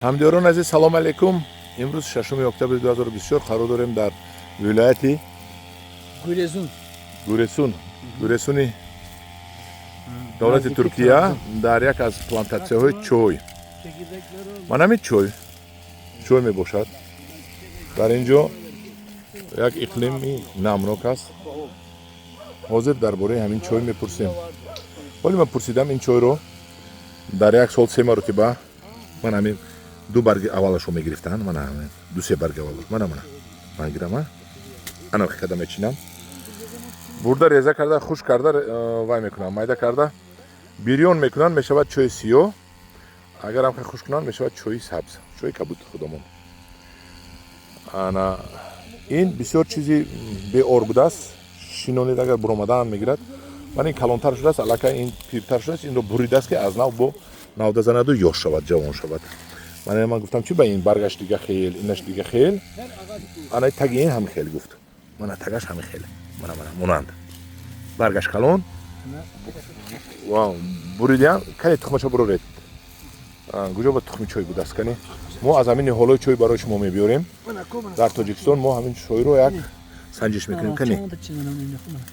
Ҳамдиёрон азиз, салом алейкум. Имрӯз 6 октябри 2024 қарор дорем дар вилояти Гурезун. Гуресун, Гуресуни давлати Наздики Туркия, Трабзон. Дар як аз плантатсияҳои чой. Ман ҳамин чой мебошад. Дар ин ҷо як иқлими намнок аст. Ҳозир дар бораи ҳамин чой мепурсем. Ҳоли ман пурсидам, ин чойро дар як сол се маротиба, ман ҳамин ду барги аввалашро мегирифтанд, мана ҳамин ду се барги аввалаш, мана, мана ман гирам, ана када мечинам, бурда реза карда, хушк карда, вай мекунам, майда карда бирён мекунанд, мешавад чои сиёҳ. Агарам хе хушк кунанд, мешавад чои сабз, чои кабуд худомон. Ана ин бисёр чизи беор будааст. Шинонед, агар буромадан мегирад. Ман ин калонтар шудааст, аллакай ин пиртар шудааст, инро буридааст, ки аз нав бо навда занаду ёш шавад, ҷавон шавад. Ман гуфтам, чи ба ин баргаш дига хел, инаш дига хел? Ана таги ин ҳами хел, гуфт. Мана тагаш ҳами хел, мана, мана монанд, баргаш калон ва буридиам. Кане, тухмаша буроред. Куҷо ба тухми чой будааст? Кани, мо аз ҳамин ниҳолҳои чой барои шумо мебиёрем. Дар Тоҷикистон мо ҳамин чойро як санҷиш мекунем. Кани,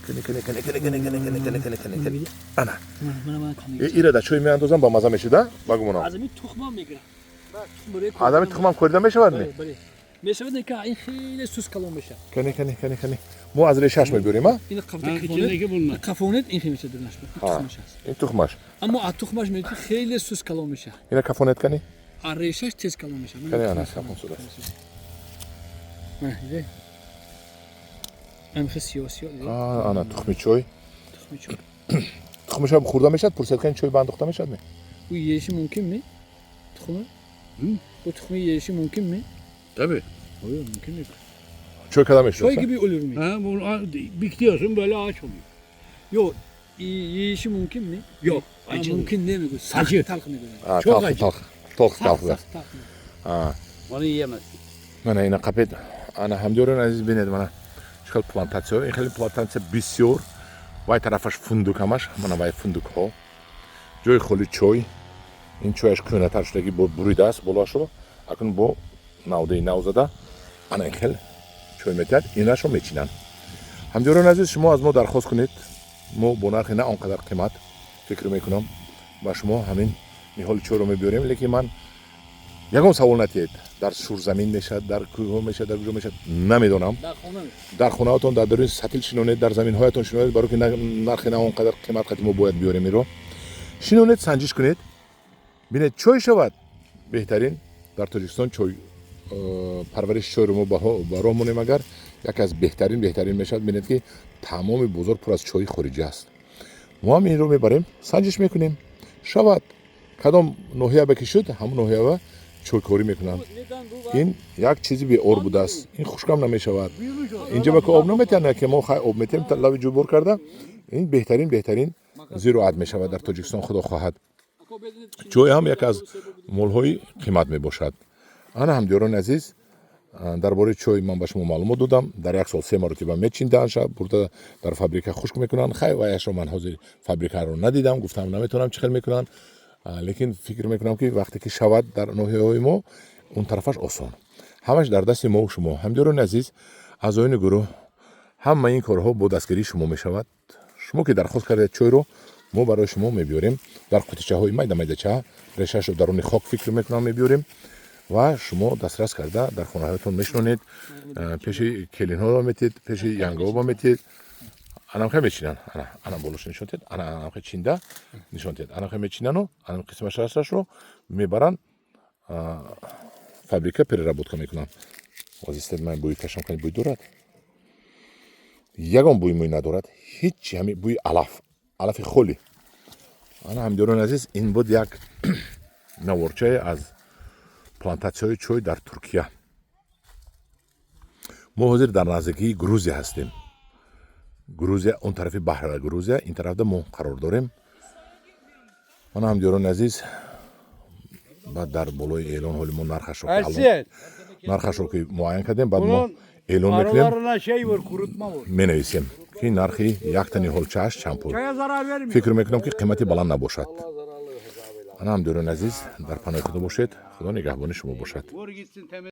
кани, кани, кани, кани, кани, кани, кани, кани, кани, кани, кани, ана ира дар чой меандозам, ба маза мешуда, ба гумонам. Аз ҳамин тухмам мегирам. Аз ҳамин тухмам хӯрида мешавад ми? Бале, мешавад, не ки ин хеле сус калон мешавад. Кани, кани, кани, кани, мо аз решааш мебиёрем, а? Ин İçindeki bunlar. қафонед, ин хел мешавад, дурнаш тухмаш аст. Ин тухмаш. Аммо аз тухмаш мегӯяд, ки хеле сус калон мешавад. Ина кафонед, кани. Аз решаш тез калон мешавад. Кани, ана кафон шудааст. Мана, диде, ҳамин хел сиёҳ сиёҳ, диде? Ана тухми чой. Тухми чой. Тухмаша хӯрда мешавад? Пурсед, кани, чой ба андохта мешавад ми? Bu yeyişi mümkün mü? Тухмы? Bu тухмы yeyişi mümkün mü? Tabii. Oluyor, mümkün mü? Чой када мешавад? Çay gibi olur mu? Ha, bunu bikliyorsun, böyle ağaç oluyor. Yok. Yeyişi mümkün mü? Yok. Ha, Acı. mümkün değil mi? Acı. Talq mi? Çok Талх. acı. Талх, толх, талх. Saq, talq. Onu yiyemezsin. Мана ина қапед. Ана, ҳамдиёрон азиз, бинед, мана чӣ хел плантатсияҳо. Ин хеле плантатсия бисёр. Вай тарафаш фундук, ҳамаш, мана вай фундукҳо, ҷои холи чой. Ин чояш кӯҳнатар шудаги, бо буридааст болоашро, акнун бо навдаи нав зада, ана ин хел чой метиҳад. Инашро мечинанд. Ҳамдиёрон азиз, шумо аз мо дархост кунед, мо бо нархи на он қадар қимат, фикр мекунам, ба шумо ҳамин ниҳоли чойро мебиёрем. Лекин ман ягон савол натиҳед: дар шурзамин мешавад, дар кӯҳҳо мешавад, дар куҷо мешавад, намедонам. Дар хона. Дар хонаатон, дар даруни сатил шинонед, дар заминҳоятон шинонед, баро ки нархи на он қадар қимат қати мо бояд биёрем. Инро шинонед, санҷиш кунед, бинед, чой шавад беҳтарин. Дар Тоҷикистон чой парвариши чойро мо ба роҳ монем, агар яке аз беҳтарин, беҳтарин мешавад. Бинед, ки тамоми бозор пур аз чои хориҷӣ аст. Мо ҳам инро мебарем, санҷиш мекунем, шавад, кадом ноҳия ба ки шуд, ҳамон ноҳиява чойкорӣ мекунанд. Ин як чизи беор будааст, ин хушкам намешавад. Инҷа ба ки об наметиҳанд, ки мо хай об метиҳем лави ҷӯйбор карда. Ин беҳтарин, беҳтарин зироат мешавад дар Тоҷикистон, худо хоҳад. Чой ҳам яке аз молҳои қимат мебошад. Ана, ҳамдиёрони азиз, дар бораи чой ман ба шумо маълумот додам. Дар як сол се маротиба мечиндаанд, бурда дар фабрика хушк мекунанд. Хай, ваяшро ман ҳозир фабрикаро надидам, гуфтам, наметавонам, чӣ хел мекунанд. Лекин фикр мекунам, ки вақте ки шавад дар ноҳияҳои мо, он тарафаш осон. Ҳамаш дар дасти мову шумо, ҳамдиёрони азиз, аъзоёни гурӯҳ. Ҳама ин корҳо бо дастгирии шумо мешавад. Шумо ки дархост кардед чойро, мо барои шумо мебиёрем дар қутичаҳои майда майдача, решаашро даруни хок, фикр мекунам, мебиёрем ва шумо дастрас карда дар хонаҳоятон мешинонед, пеши келинҳоро метиҳед, пеши янгаҳо метиҳед. Анамхе мечинанд, ана, ана болоша нишон диҳед, ана анамхе чинда нишон диҳед. Анамхе мечинану анам қисмашашро мебаранд фабрика, переработка мекунанд. Озистед, ман бӯи кашам. Кани, бӯй дорад? Ягон бӯи мӯй надорад, ҳичи, ҳами бӯи алаф, алафи холӣ. Ана, ҳамдиёрони азиз, ин буд як наворчае аз плантатсияҳои чой дар Туркия. Мо ҳозир дар наздикии Грузия ҳастем. Грузия он тарафи баҳра, Грузия ин тарафда мо қарор дорем. Мана, ҳамдиёрони азиз, баъд дар болои эълон ҳоли мо нархашро Ersin. нархашро ки муайян кардем, баъд мо Bunun эълон мекунем. Aralarına şey vur, kurutma vur. Менависем, ки нархи якта ниҳолчааш чанд пул. Çaya zarar vermiyor. Фикр мекунам, ки қимати баланд набошад. Ана, ҳамдиёрони азиз, дар паноҳи Худо бошед, Худо нигаҳбони шумо бошад. Vur gitsin temiz.